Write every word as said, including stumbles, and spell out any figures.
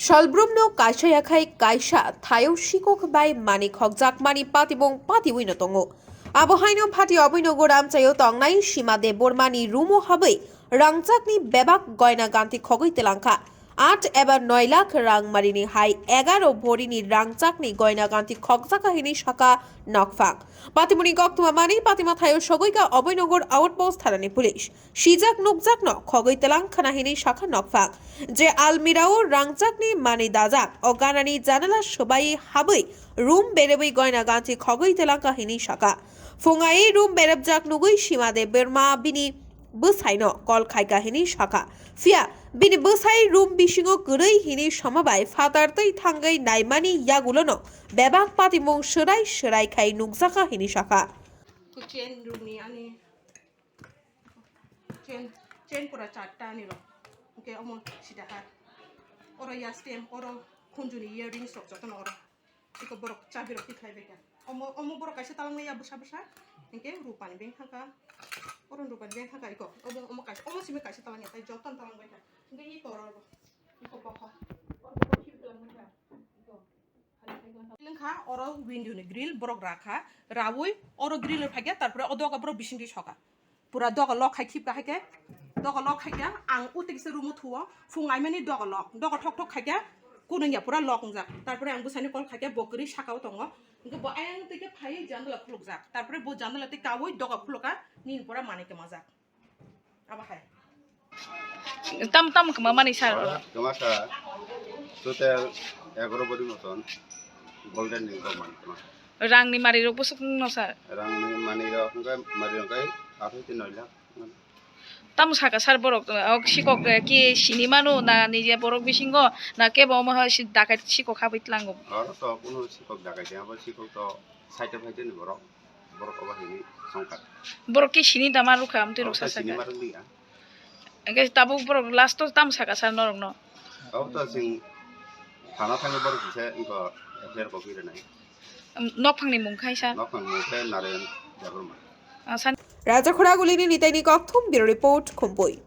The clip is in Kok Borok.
Salbrumno kaisa yakhai kaisa thaio sikok bai mani khokjakmani patimung patiwino tongo. Abo haino phati oboinogo ramchaio tongnai Sima Debbarmani rumo habwi rangchakni bebak goina ganti khogwi telangkha. Aat eba noi lakh rangmarini hai egaro borini rangchakni goina ganti khokjaka hinwi saka nokphang. Patimungni koktwma mani patima thaio sogwika oboinogo outpost thanani police. Sijak nukjakno khogwi telang khna hinwi sakha nokphang. Je almirao rangchakni mani dajak, o ganani janala swbai habwi room berebwi goina ganti khogwi telangkha hinwi sakha. Phungai room berebjak nugwi Sima Debbarma bini bwsaino call khaika hinwi sakha. Phiya bini bwsai room bisingo kwrwi hinwi sama bai phatar twi thangwi naimani yagulono bebak patimung swrai swrai khai nukjakha hinwi sakha. Chain room ni ani Chain, chain pura charta ani rok. Hwnkhe omo sida ha. Oro ya stem, oro khunjuni earrings rok jotono oro. Iko borok chabi rok tikhlai bai kha. Omo, omo borok kaisa talangmaya bwsa bwsa. Hwnkhe rupani bank thangkha. Oro rupani bank thangkha iko. Omo, omo kaisa, omo simi kaisa talangya tai jotono talang bai kha. Hwnkhe iko oro, iko bokha. Oro bokha khibi talang bai kha. Iko. Lengkha oro window ni grill borok rakha, rawi oro grill rok phaikha, tarpore o doga borok bisingtwi soka. Pura doga lock khai khipka haikhe, doga lock khaikha, ang utikse room o thuo, phung aimani doga lock, doga thok thok khaikha, kunungya pura lock wngjak. Tarpore ang bwsani call khaikha, bo kwrwi sakao tongo. Hwnkhe bo ayang twi khe phaiwi jandala khulukjak. Tarpore bo jandala twi kawi doga khulukha, nini pura manwi kwmajak. Tam tam kwma mani sir. Oro kwma sa total egaro body moton golden ni rok mani kwma. Rang ni mari rok bwswk no sir? Rang ni mani rok hwnkhe mari rok kai athai twi noi lakh. Tam saka sir borok, ok, sikok, eh, ki sini manu na nije borok bisingo na kebo omo hai si dakai sikok habwi tlango? Oro to kuno sikok dakai tei abo sikok to side o phai tini borok. Borok obo hini songkha. Borok ki sini dama rukha amtwi rok sasa sini kha. Marwk liya. Hwnkhe tabuk borok last o tam saka sir norok no. Abo to sing thana thangwi borok kisa wngkha F I R copy rwnai. Nokphang ni mung khai sir? Nokphang mung khe Narayan Debbarma. Ah, san- Raja Khoragulini Nitaini Kokthum, Bureau Report, Khumpui.